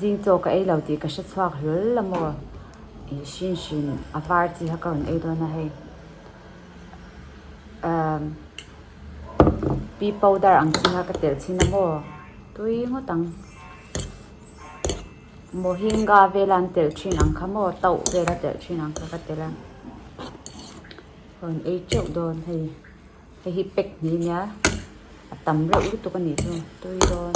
Zing chaw ka ei lo tih ka hre chhuak hlawl la maw? Ih hrin hrin a var chi kha ka rawn ei dawn a hei. Umm pea powder ang chi kha ka telh chhin a maw? Tui ngawt ang. Mohinga vela an telh thin ang kha maw? Tauh vela telh thin ang kha ka telh a. Rawn ei teuh dawn hei. Hei hi pack hnih ania a tam reuh lutuk a nih chu tui dawn.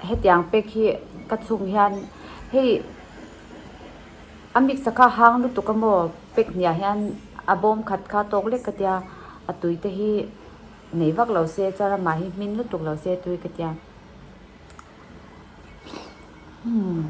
Hetiang pack hi ka chhung hian hei. A mix a kha hang lutuk a maw pack hniah hian a bawm khat kha tawk lek ka tia a tui te hi nei vak lo se chuan amah hi hmin lutuk lo se tui ka tia umm.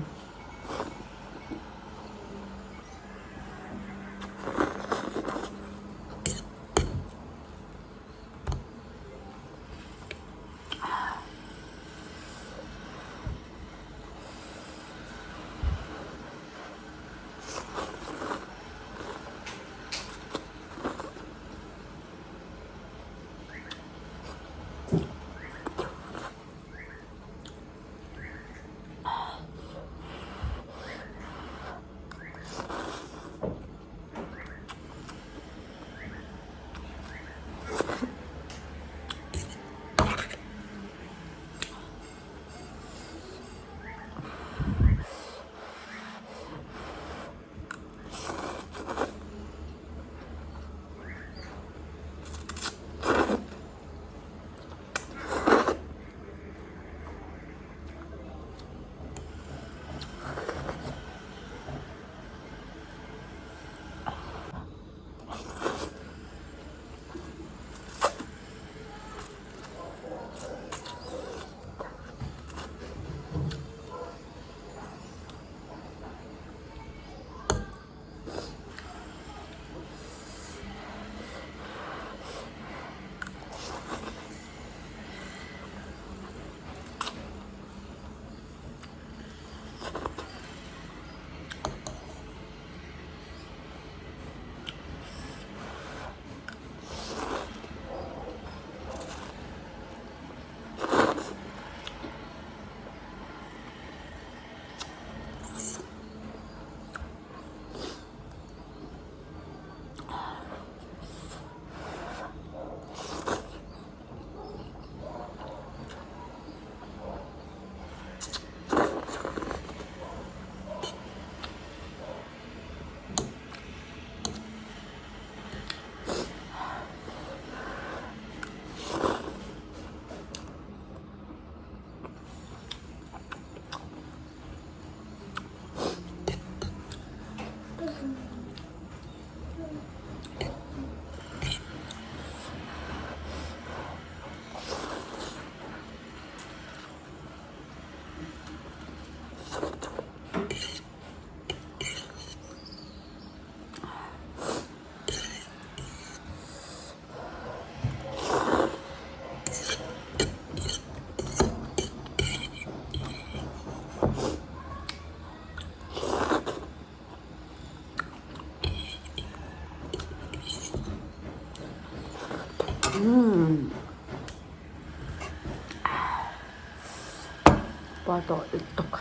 Umm puar tawh lutuk.